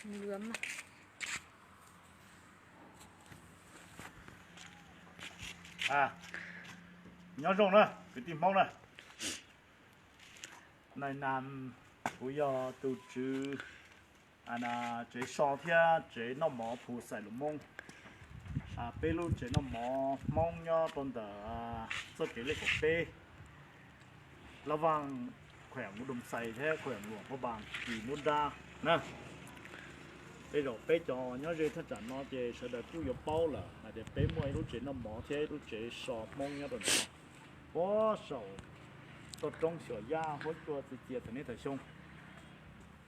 Nyob zoo na kwv tij Hmoob na. Nais nas, kuv yog tus tswv tsev so thiab tsev noj mov Phu Xais Lus Moob. Peb lub tsev noj mov Hmoob nyob rau ntawm txoj kev lej kaum peb, Laj Vaaj, khueem Muv Doo Xais thiab khueem Luam Phaj Npas, kis Nub Nrab na. Tej zaum peb cov nyob ze thaj tsam no ces sawv daws kuj yuav paub lawm hais tias peb muaj ib lub tsev noj mov thiab ib lub tsev so Hmoob nyob rau ntawm no, puag saum toj roob Xyuas Yaj huab cua txiv cia thaum niaj thaum xyoo.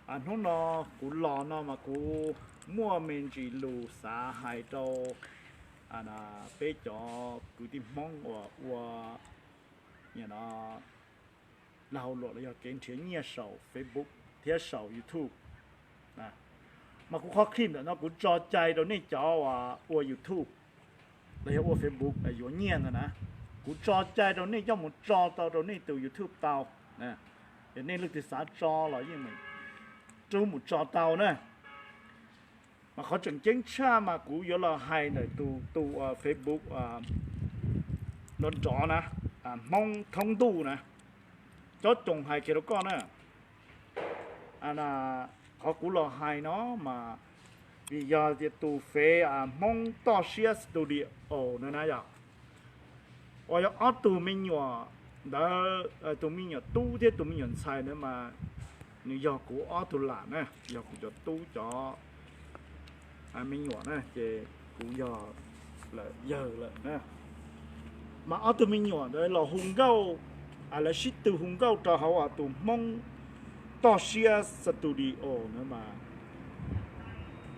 Hnub no kuv los no mas kuv muaj me ntsis lus xav hais rau peb cov kwv tij Hmoob uas ua, ua lag hauv luam los yog kev nrhiav nyiaj saum Facebook thiab saum YouTube. Mas kuv qhov clip ntawm no kuv tso cai rau nej cov uas ua YouTube los yog ua Facebook yuav nyiaj ntawd na. Kuv tso cai rau nej coj mus tso tau rau nej tus YouTube tau. Yog nej leej twg xav tso los yeej meem rub mus tso tau na. Mas qhov tseem ceeb tshaj mas kuv yuav los hais ntawm tus, tus Facebook nrov nrov na, Hmoob Thoob Ntuj na, cob coos hais kiag rau koj na. Qhov kuv los hais no mas vim yog tias tus fev Hmoob Toj Siab Studio no na yog, uas yog ob tug me nyuam ntawd, tus me nyuam tub thiab tus me nyuam ntxhais ntawd mas nws yog kuv ob tug lam na, yog kuv cov tub cov me nyuam na, ces kuv yog lawm yawg lawm na. Mas ob tug me nyuam ntawd los hu nkauj, lawv sib tw hu nkauj rau hauv tus Hmoob Toj Siab Studio na mas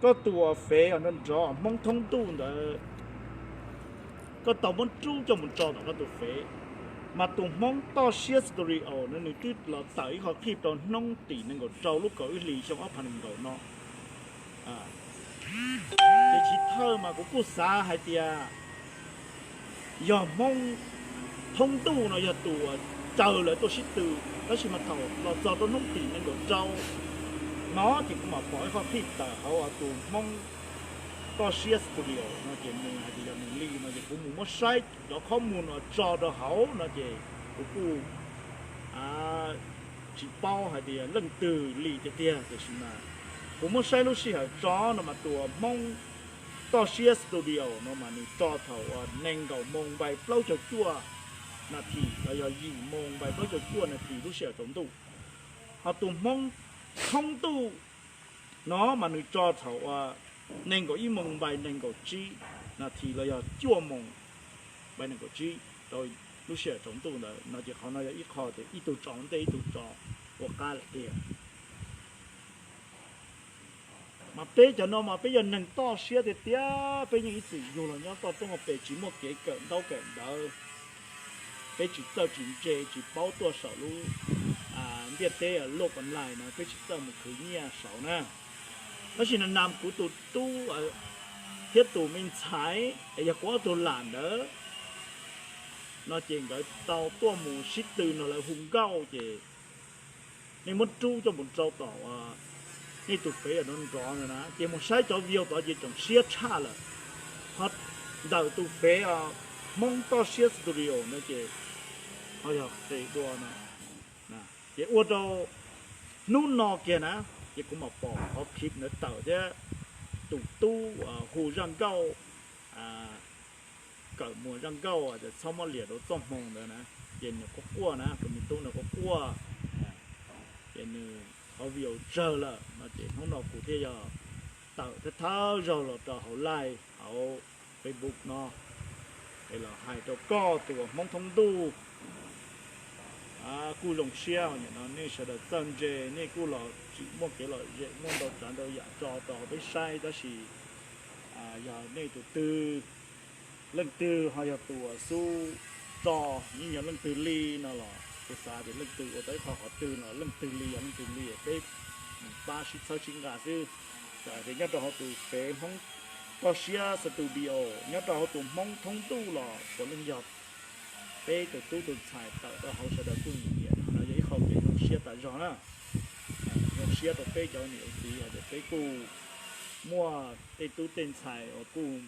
koj tus uas fev nrov nrov Hmoob Thoob Ntuj ntawd, koj tau muab rub coj mus tso tom koj tus fev. Mas tus Hmoob Toj Siab Studio no nws twb los tawm ib qho clip rau hnub tim nees nkaum rau lub kaum ib hlis xyoo ob phav nees nkaum no. Ces tsis thawj mas kuv kuj xav hais tias yog Hmoob Thoob Ntuj no yog tus uas caw lawv tuaj sib tw, tab sis mas thaum los txog rau hnub tim nees nkaum rau no ces kuv mam pom ib qho clip tawm hauv tus Hmoob Toj Siab Studio no ces nws hais tias yog nws li no ces kuv mus muab saib cov qhob mus no tso rau hauv no ces kuv kuj tsis paub hais tias leej twg li tiag tiag, tiam sis mas kuv muab saib lub sij hawm tso no mas tus Hmoob Toj Siab Studio no mas nws tso thaum uas nees nkaum moos npaim plaub caug cuaj nas this los yog yim moos npaim plaub caug cuaj nas this lub sij hawm tsaus ntuj. Ho tus Hmoob Thoob Ntuj no mas nws tso thaum uas nees nkaum ib moos npaim nees nkaum tsib nas this los yog cuaj moos npaim nees nkaum tsib rau lub sij hawm tsaus ntuj ntawd no ces qhov no yog ib qho tias ib tug tso ua ntej ib tug tso ua qab lawm tiag. Mas peb cov no mas peb yog neeg toj siab tiag tiag, peb yeej ib txwm yug los nyob toj roob hauv pes tsis muaj kev kawm ntaub kawm ntawv, peb tsis txawj tsis ntse tsis paub tuaj saum lub ntiaj teb loj online no peb tsis txawj mus khwv nyiaj saud na. Tab sis na nas kuv tus tub thiab tus me ntxhais es yog kuv ob tug lam ntawd no ces nkawd tau tuaj mus sib tw nrog lawv hu nkauj ces nej muab rub coj mus rau tom nej tus fev nrov nrov no na ces mus saib cov view tod ces tseem siab tshaj lawm. Ho ntawm tus fev Hmoob Toj Siab Studio no ces ho yog qis dua no ces ua rau hnub no kiag na ces kuv mam pom qhov clip ntawd tawm thiab tus tub hu zaj nkauj, kawm muag zaj nkauj tias txhob muab liam rau txoj hmoo ntawd na, ces nws quaj quaj na, tus me tub nws quaj quaj ces nws qhov view tsawg lawm no ces hnub no kuv thiaj yog tawm thawj thawj zaug los rau hauv live hauv Facebook no es los hais rau koj tus uas Hmoob Thoob Ntuj. Kuj zoo siab nim no nej sawv daws txawj ntse, nej kuj los tsim muaj kev lom zem muaj ntau tsav ntau yam tso rau peb saib tab sis yog nej tus twg, leej twg ho yog tus uas xub tso, yeej yog leej twg li no los kuv xav tias leej twg ua tau ib qho qhov twg los leej twg li yog leej twg li peb pab sib txhawb sib nqa xwb. Txawm tias nyob rau hauv tus fev Hmoob Toj Siab Studio, nyob rau hauv tus Hmoob Thoob Ntuj los puav leej yog peb tus tub tus ntxhais tawm rau hauv sawv daws kuj nyiam nyiam, no yog ib qho kev zoo siab tas zog na. Zoo siab rau peb cov niam txiv hais tias peb kuj muaj tej tub tej ntxhais uas kuj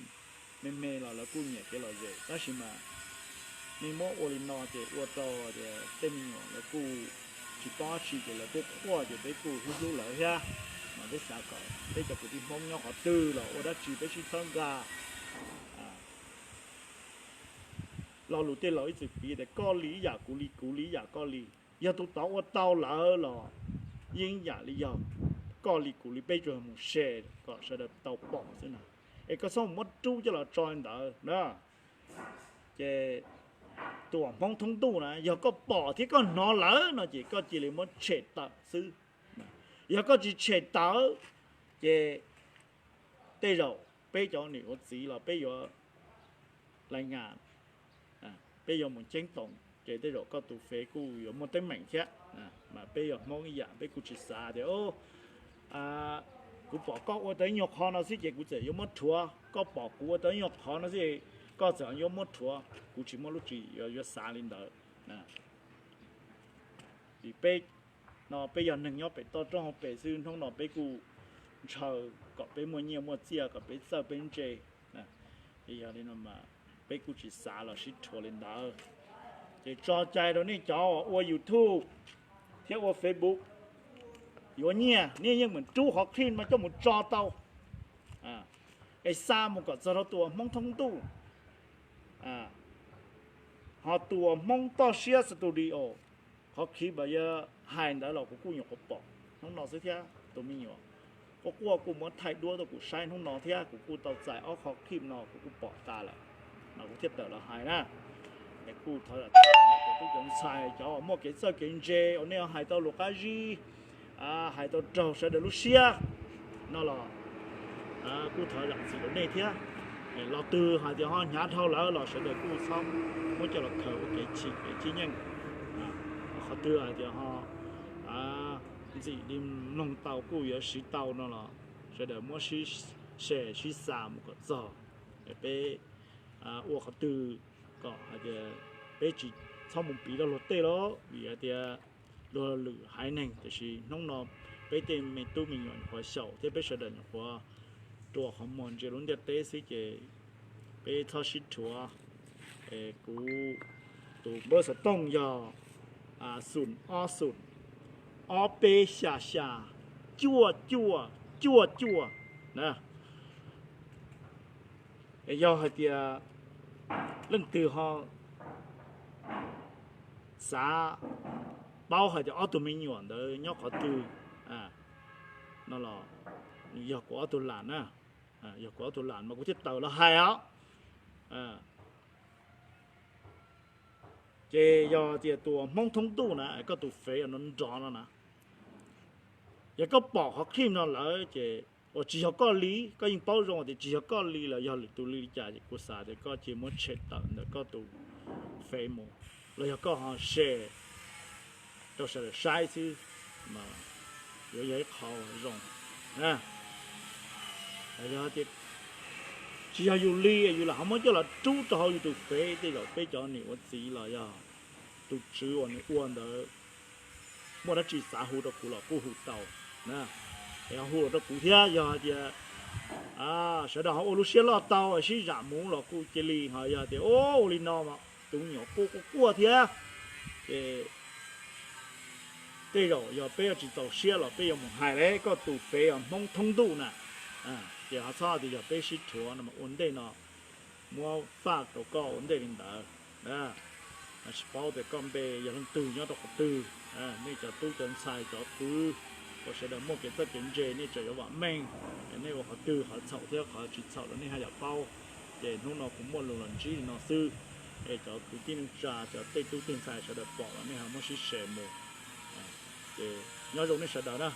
me me los lawv kuj nyiam kev lom zem, tab sis mas nej muab ua li no ces ua rau tias tej me nyuam lawv kuj tsis paub dab tsi ces lawv kuj quaj ces peb kuj hlub hlub lawv thiab. Mas peb xav kom peb cov kwv tij Hmoob nyob qhov twg los ua dab tsi peb sib txhawb nqa. Lo lus tej laus ib txwm piv tias koj li ib yam kuv li, kuv li ib yam koj li. Yog tus tod ua tau lawm los yeej ib yam li yog koj li kuv li, peb tsuas mus share kom sawv daws tau pom xwb na. Es koj txhob muab rub coj los tso li ntawd na. Ces tus uas Hmoob thoob ntuj na, yog koj pom thiab koj hnov lawm no ces koj cia li muab tshem tawm xwb. Yog koj tsis tshem tawm ces tej zaum peb cov niam ua txiv los peb yuav lais ngas, peb yuav mus ceeb toom ces tej zaum koj tus fev kuj yuav muaj teeb meem thiab. Mas peb yog Hmoob ib yam peb kuj tsis xav tias kuv pom koj ua tau ib nyuag qhov no xwb ces kuv txawm yuav muab rhuav, koj pom kuv ua tau ib nyuag qhov no xwb koj txawm yuav muab rhuav, kuv tsis muaj lub tswv yuav xav li ntawd. Vim peb no peb yog neeg nyob pem toj roob hauv pes xwb, hnub no peb kuj ntshaw kom peb muaj nyiaj muaj txiaj, kom peb txawj peb ntse. Yog li no peb kuj tsis xav los sib rhuav li ntawd. Ces tso cai rau nej cov uas ua YouTube thiab ua Facebook yuav nyiaj, nej yeej meem rub qhov clip no coj mus tso tau, es xa mus kom txog rau tus uas Hmoob thoob ntuj, ho tus uas Hmoob toj siab studio. Qhov clip uas yuav hais ntawd los kuv kuj nyuam qhuav pom hnub no xwb thiab. Tus me nyuam quaj quaj kuj muab thaij duab tuaj kuv saib hnub no thiab, kuv kuj tau txais ob qho clip no kuv kuj pom tas lawm, mas kuv thiaj tawm los hais na. Es kuj thov cov tub cov ntxhais cov uas muaj kev txawj kev ntse uas nej hais tau lus qab zib, hais tau raug sawv daws lub siab no los kuj thov zam txim rau nej thiab. Los twg hais tias ho hnyav dhau lawm los sawv daws kuj txhob muab coj los khaws ua kev chim kev tib nyeej. Qhov twg hais tias ho ntxim li mloog tau kuj yuav siv tau no los sawv daws muab sib share sib xa mus kom txog, peb ua qhov twg kom hais tias peb tsis txhob mus piv rau luag tej lawm, vim hais tias luag lwm haiv neeg, tiam sis hnub no peb tej me tub me nyuam nyuam qhuav xyaum thiab peb sawv daws nyuam qhuav rua qhov muag ntsia lub ntiaj teb xwb ces peb txhob sib rhuav. Kuv tus npawb xov tooj yog xoom ob xoom ob peb xya xya cuaj cuaj cuaj cuaj na. Yog hais tias leej twg ho xav paub hais tias ob tug me nyuam ntawd nyob qhov twg no los nws yog kuv ob tug lam na, yog kuv ob tug lam mas kuv thiaj tawm los hais os. Ces yog tias tus Hmoob thoob ntuj na, koj tus fev no nrov no na, yog koj pom qhov clip no lawm ces uas tsis yog koj li, koj yeej paub zoo tias tsis yog koj li los yog lwm tus li li cas ces kuv xav tias koj cia muab tshem tawm ntawm koj tus fev mus, los yog koj ho share rau sawv daws saib xwb mas yuav yog ib qho zoo. Yog tias tsis yog yus li yus lam ho muab coj los rub rau hauv yus tus fev, tej zaum peb cov niam ua txiv los yog tus tswv uas nws ua ntawd muaj dab tsi xav hu rau kuv los kuj hu tau, es ho hu los rau kuv thiab. Yog hais tias sawv daws ho ua lub siab loj tau sib zam mus los kuj cia li, ho yog tias ua li no tus me nyuam quaj quaj quaj thiab ces tej zaum yog peb yuav tsis txaus siab los peb yuav mus hais li koj tus fev Hmoob thoob ntuj na, ces ho txhob tias yog peb sib rhuav no mas ua ntej no muab faj rau koj ua ntej li ntawd. Tsis paub tias koj npe yog leej twg nyob rau qhov twg. Nej cov tub cov ntxhais cov kwv uas sawv daws muaj kev txawj kev ntse nej tseem yuav vam meej, nej ua qhov twg qhov txhaum thiab qhov tsis txhaum los nej haj yam paub. Ces hnub no kuv muaj lus los ntsib li no xwb, es cov kwv tij neej tsa cov tej tub tej ntxhais sawv daws pom los nej ho muab sib share mus. Ces nyob zoo nej sawv daws na.